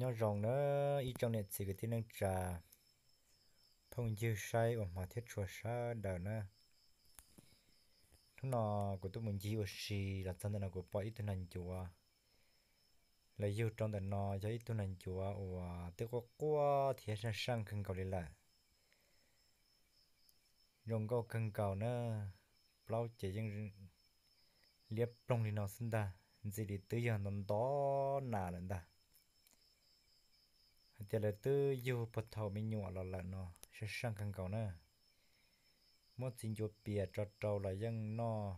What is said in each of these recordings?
Nyob zoo na ib tsoom niam txiv kwv tij neej tsa, phooj ywg saib ua hmov thiab tshua sawv daws na. Hnub no kuv tuaj mus ncig ua si los txog ntawm no kuv pom ib tug nas ncuav. Lawv yug rau ntawm no yog ib tug nas ncuav uas twb quaj quaj thiab saj saj kawg nkaus li lawm. Zoo nkauj kawg nkaus na, plaub ces yeej liab ploog li no xwb ntag, ntxim li twb yog ntov ntov nas lawm ntag. Hais tias lawv twb yug puag thaum me nyuam los lawm no, saj saj kawg nkaus na. Muab txiv ncuav pias tso rau los yeej noj,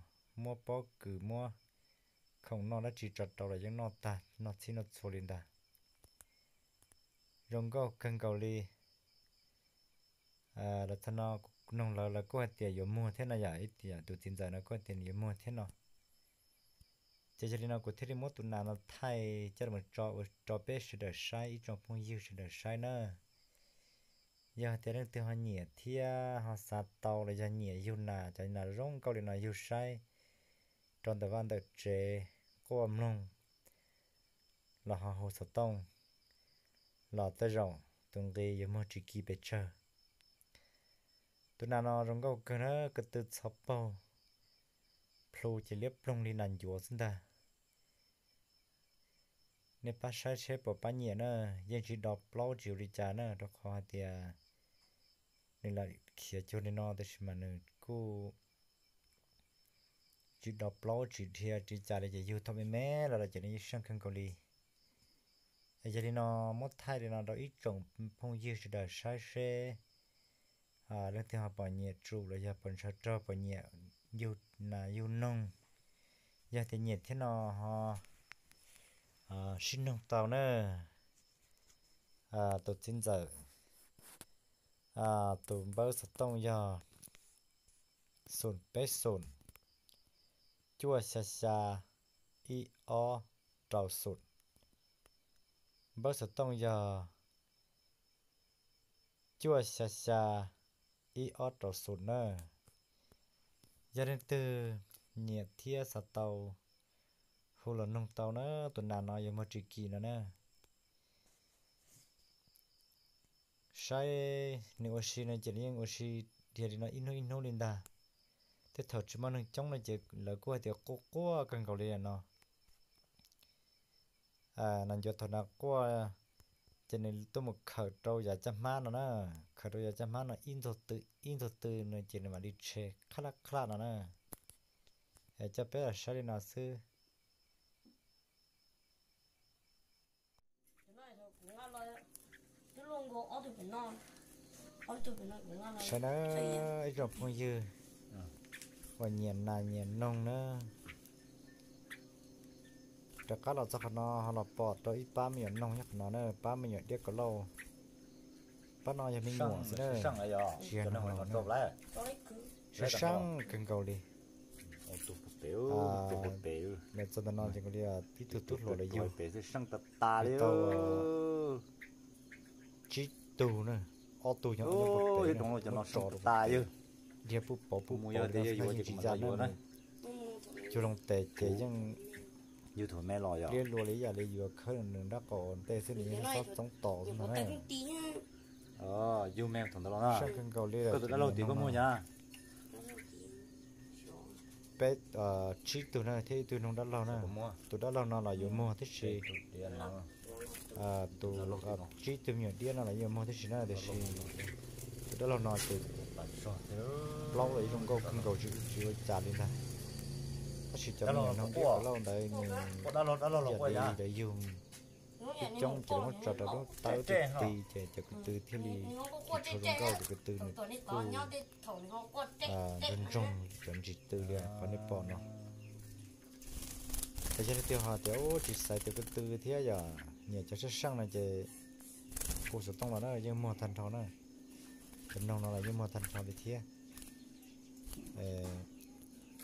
muab pob kws muab khoom noj dab tsi tso rau los yeej noj tag, noj txhib noj txhua li ntag. Zoo nkauj kawg nkaus li. Lawv txog no, noog lawv, lawv kuj hais tias yuav muag thiab no yom, ib tias tus txiv ntxawm no kuj hais tias nws yuav muag thiab no. Ces yog li no kuv thiaj li muab tus nas no thaij coj los tso ua rau peb sawv daws saib, ib tsoom phooj ywg sawv daws saib na. Yog tias leej twg ho nyiam thiab ho xav tau los yog nyiam yug nas, cov nas zoo nkauj li no yug saib rau ntawm vaj ntawm tsev, quaj mloog los ho hu xov tooj los tej zaum tus nqi yuav muag tsis kis pes tsawg. Tus nas no zoo nkauj kawg na, ko tw txho paug, plhu ces liab ploog li nas ncuav xwb ntag. Nej pab saib seb puas pab nyiam na, yeej tsis do plaub tsis ua li cas na, rau qhov hais tias nws lam khiav cuag li no tab sis mas nws kuj tsis do plaub tsis dhia tsis cas li ces yug thaum me me los lawm ces nws yeej seej kawg nkaus li. Yog li no muab thaij li no rau ib tsoom phooj ywg sawv daws saib seb leej twg ho pom nyiam tsum los yog pom ntshaw raug pom nyiam yug nas yug noog. Yog tias nyiam thiab no ho sib noog tau na. Tus txiv ntxawm tus npawb xov tooj yog xoom peb xoom cuaj xya xya ib ob rau xoom. Npawb xov tooj yog cuaj xya xya ib ob rau xoom na. Yog leej twg nyiam thiab xav tau hu los noog tau na, tus nas no yuav muag tsis kis no na. Saib nws ua si no ces nws yeej ua si dhia li no ib hnub ib hnub li ntag. Tej thaum tsis muaj neeg coob no ces lawv kuj hais tias quaj quaj kawg nkaus li no. Nas ncuav thaum nas quaj ces nws tuaj mus khawm rau yav caj hmab no na, khawm rau yav caj hmab no ib ntxog tw ib ntxog tw no ces nws mam li tshe qhab laj qhab laj no na. Coj peb los saib li no xwb. Saib na, ib tsoom phooj ywg uas nyiam nas nyiam noog na, rov qab los txog qhov no ho los pom rau ib pab me nyuam noog nyob qhov no na, pab me nyuam diab kaus lauj. Pab no yog me nyuam xwb na, tsis yog noog na. Seej seej kawg nkaus li. Lawv txog ntawm no ces kuv li tib tug tub hluas lawv yug, yug tau tsib tug na, ob tug nyob pem tsev, dhia puj pov puj pov, tsis ya na, cuag loo tes ces yeej liab luas li ib yam li yuav khawb nws nrab qaum ntej xwb, nws yeej xob txoob tos xwb no na. Seej kawg nkaus li lawm. Peb tsib tug na thiab ib tug noog dab laug na. Tus dab laug no los yuav muag tib si, tus tsib tug me nyuam diab no los yuav muag tib si na, tiam sis tus dab laug no ces plaub los yeej zoo nkauj kawg nkaus tsis ua cas li ntag. Tab sis cov me nyuam noog diab kaus lauj ntawd nws ib yam li lawv yug coob coob ces lawv muab tso rau lub tawb ti ti ces cov ko tw thiaj li tsis tshua zoo nkauj, cov ko tw nws kuj ntsoog ntsoog cov ntsis tw li qhov nej pom no. Ces yog leej twg ho tias tsis xaiv tus ko tw thiab yog nyiam cov seej seej no ces hu xov tooj los na, yeej muag tag nrho na. Cov noog no los yeej muag tag nrho li thiab.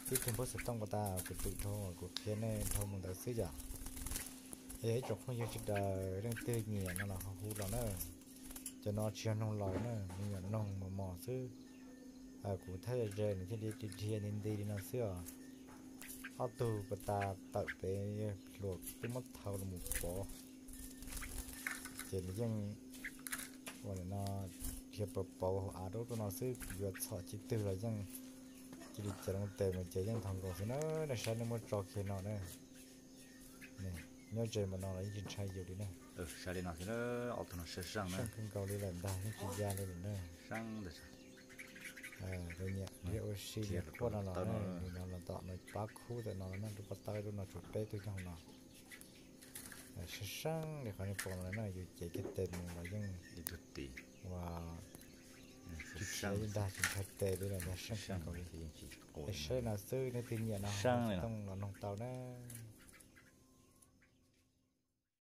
Tib tug npawb xov tooj pas tas kuv twm dhau kuv qhia nej dhau mus ntawd xwb yom. Yog ib tsoom phooj ywg sawv daws leej twg nyiam no los ho hu los na. Cov no tsis yog noog laus na, me nyuam noog mos mos xwb. Kuv thaij ze nws thiaj li dhia nti nti li no xwb os. Ob tug pas tas tawm pem hluas twb muab thau los mus pov. Ces nws yeej ua nim no dhia pauv pauv hauv av rau rau no xwb, yuav txhom tib twg los yeej cia li cev loo tes mus ces yeej tau nkaus xwb na. Nej saib nej muab tso kiag no na. Nyob ze npaum no los yeej tsis ntshai yus li na. Saib li no xwb, ob tug no seej kawg nkaus li lawm ntag, yeej tsis ya li lawm na. Nyiam dhia ua si nyiam quaj no los na, nws no los tom no pab khub ntawm no los na, lub pob tawb lub no tshuav peb tug nyob hauv no. Seej seej li qhov nej pom no na, yus cev kiag tes mus los yeej ua tsis siav li ntag, tsis ntshai tes li lawm ntag, seej kawg nkaus li. Es saib no xwb, nej twg nyiam no tooj los noog tau na.